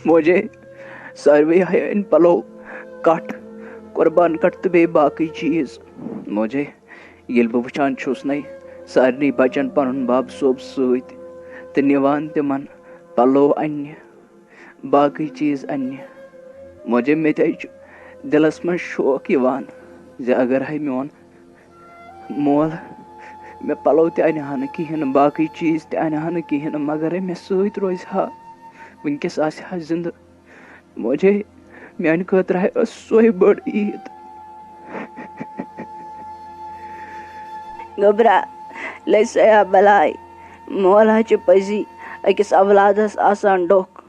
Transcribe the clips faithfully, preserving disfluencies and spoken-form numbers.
موجے، ساروٕے ہیٲنۍ پلو، کٹھ، قربان کٹھ تہٕ بیٚیہِ باقٕے چیٖز۔ موجے، ییٚلہِ بہٕ وٕچھان چھُس نے سارنٕے بچن پنُن بب صٲب سۭتۍ تہٕ نِوان تِمن پلو اننہِ، باقٕے چیٖز اننہِ، موجے، مےٚ تہِ حظ چھُ دِلس منٛز شوق یِوان زِ اگر ہے میون مول مےٚ پلو تہِ انہِ ہا نہٕ کِہیٖنۍ نہٕ، باقٕے چیٖز تہِ انہِ ہا نہٕ کِہیٖنۍ نہٕ، مگر ہے مےٚ سۭتۍ روزِ ہا، وٕنکیٚس آسہِ ہا زِندٕ۔ موجے، میانہِ خٲطرٕ ہے ٲس سۄے بٔڑ عیٖد۔ گوٚبرا، لٔج سۄیا بلاے۔ مول حظ چھُ پٔزی أکِس اولادس آسان ڈوکھ۔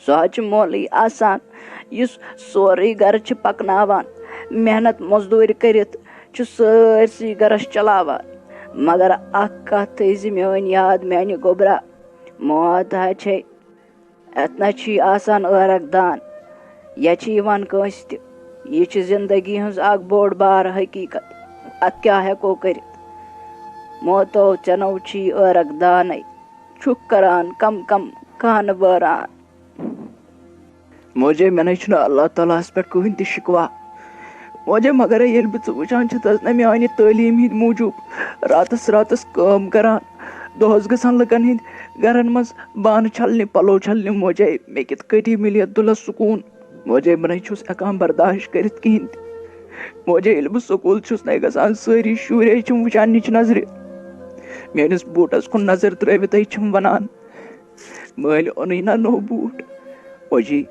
سُہ حظ چھُ مولٕے آسان، یُس سورُے گرٕ چھُ پکناوان، محنت مزدوٗرۍ کٔرِتھ چھُ سٲرسٕے گرس چلاوان۔ مگر اکھ کتھ تھٲیزِ میٲنۍ یاد، میانہِ گوٚبرا، موت حظ چھے، اتھ نہ چھُے آسان عٲرق دان، یا چھِ یِوان کٲنٛسہِ تہِ۔ یہِ چھِ زندگی ہٕنٛز اکھ بوٚڑ بار حقیقت۔ اتھ کیٛاہ ہٮ۪کو کٔرِتھ؟ موتو ژےٚ نو چھی عٲرق دانے، چھُکھ کران کم کم کانہٕ وٲران۔ موجے، مےٚ نَے چھُنہٕ اللہ تعالیٰ ہَس پٮ۪ٹھ کٕہٕنۍ تہِ شِکوہ۔ موجے، مگر ییٚلہِ بہٕ ژٕ وٕچھان چھَس نہ میٛانہِ تعلیٖم ہِنٛدۍ موٗجوٗب راتَس راتَس کٲم کَران، دۄہَس گژھان لُکَن ہِنٛدۍ گَرَن منٛز بانہٕ چھَلنہِ، پَلو چھَلنہِ، موجے، مےٚ کِتھ کٲٹھۍ یی مِلہِ یَتھ دُلَس سکوٗن؟ موجے، بہٕ نَے چھُس ہٮ۪کان برداش کٔرِتھ کِہیٖنۍ تہِ۔ موجے، ییٚلہِ بہٕ سکوٗل چھُس نَے گژھان، سٲری شُرۍ حظ چھِم وٕچھان نِچہِ نظرِ۔ میٛٲنِس بوٗٹَس کُن نظر ترٛٲوِتھ حظ چھِم وَنان، مٲلۍ اوٚنُے نہ نوٚو بوٗٹھ۔ موجی،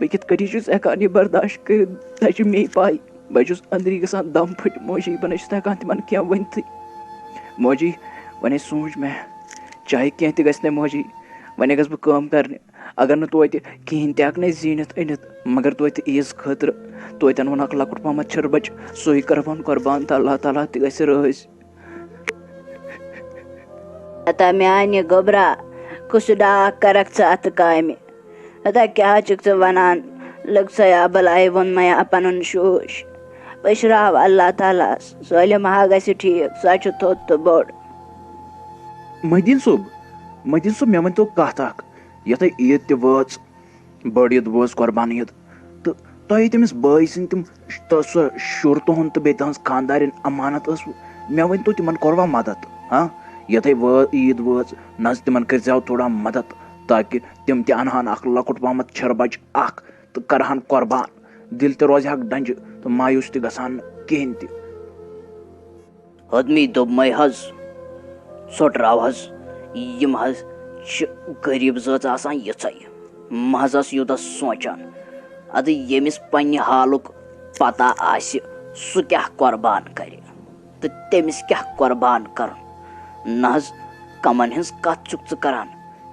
بہٕ کِتھ کٔنی چھُس ہٮ۪کان یہِ برداشت کٔرِتھ؟ تۄہہِ چھِ مے پَے، بہٕ چھُس أنٛدری گژھان دم پھٔٹۍ۔ موجی، بہٕ نَے چھُس نہٕ ہٮ۪کان تِمن کینٛہہ ؤنتھٕے۔ موجی، وۄنۍ سوٗنٛچ مےٚ، چاہے کینٛہہ تہِ گژھِ نہ موجی، وۄنۍ گژھٕ بہٕ کٲم کرنہِ۔ اگر نہٕ توتہِ کِہیٖنۍ تہِ ہٮ۪کہٕ نَے زیٖنِتھ أنِتھ، مگر توتہِ عیٖز خٲطرٕ توتہِ اَنہٕ ہون اکھ لۄکُٹ پہمتھ چھِربَچ، سُے کرہون قربان، تہٕ اللہ تعالیٰ تہِ گژھِ رٲضۍ۔ ہتا میانہِ گوٚبرا، کُس ڈاکھ کرکھ ژٕ اتھٕ کامہِ؟ ہتا کیٛاہ چھُکھ ژٕ ونان؟ لٔگۍ سیا بلاے ووٚن میا پنُن شوش۔ پٔشراو اللہ تعالیٰ ہس، سٲلِم ہا گژھِ ٹھیٖک، سۄ چھُ تھوٚد تہٕ بوٚڑ۔ مہدیٖن صٲب، مہدیٖن صٲب، مےٚ ؤنۍتو کتھ اکھ، یتھے عیٖد تہِ وٲژ، بٔڑ عیٖد وٲژ، قۄربان عیٖد، تہٕ تۄہہِ تٔمِس بٲے سٕنٛدۍ تِم، تہٕ سۄ شُر تُہُنٛد تہٕ بیٚیہِ تٕہٕنٛز خانٛدارِنۍ امانت ٲسوٕ، مےٚ ؤنۍ تو تِمن کوٚروا مدد؟ ہاں، یِتھے وٲ-، عیٖد وٲژ، نہ حظ تِمن کٔرۍ زیو تھوڑا مدد، تاکہِ تِم تہِ انہٕ ہن اکھ لۄکُٹ پہمتھ چھِربچہِ اکھ تہٕ کرہن قۄربان۔ دِل تہِ روزِ ہاکھ ڈنجہِ تہٕ مایوس تہِ گژھن نہٕ کِہینۍ تہِ۔ حدمی دوٚپمَے حظ، ژھۄٹراو حظ، یِم حظ چھِ غریٖب زٲژ آسان یِژھے۔ محض ٲس یوٗتاہ سونٛچان۔ اَدٕ ییٚمِس پننہِ حالُک پتہ آسہِ، سُہ کیٛاہ قۄربان کرِ تہٕ تٔمِس کیٛاہ قۄربان کرُن؟ نہ حظ، کمن ہٕنٛز کتھ چھُکھ ژٕ کران؟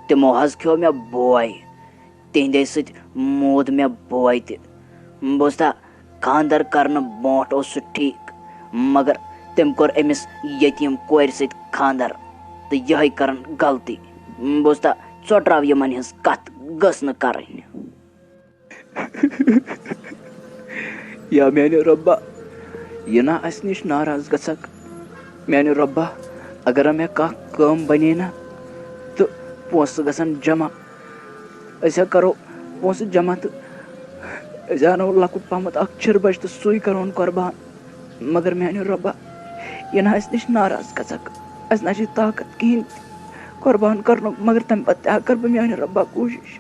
تِمو حظ کھیوٚو مےٚ بوے۔ تِہنٛدے سۭتۍ موٗد مےٚ بوے تہِ۔ بوزتا، خانٛدر کرنہٕ برونٛٹھ اوس سُہ ٹھیٖک، مگر تٔمۍ کوٚر أمِس یتیٖم کورِ سۭتۍ خانٛدر تہٕ یِہے کرن غلطی۔ بوزتا، ژۄٹراو یِمن ہٕنٛز کتھ، گٔژھ نہٕ کرٕنۍ۔ یا میانہِ رۄبا، یہِ نا اسہِ نِش ناراض گژھکھ۔ میانہِ رۄبا، اگر مےٚ کانٛہہ کٲم بنے نا تہٕ پونٛسہٕ گژھن جمع، أسۍ ہا کرو پونٛسہٕ جمع تہٕ أسۍ ہا انو لۄکُٹ پہمتھ اکھ چھِربچ تہٕ سُے کرون قۄربان۔ مگر میانہِ رۄبا، یہِ نا اسہِ نِش ناراض گژھکھ، اسہِ نا چھِ طاقت کِہیٖنۍ قۄربان کرنُک، مگر تمہِ پتہٕ تہِ ہا کر بہٕ میانہِ رۄبا کوٗشِش۔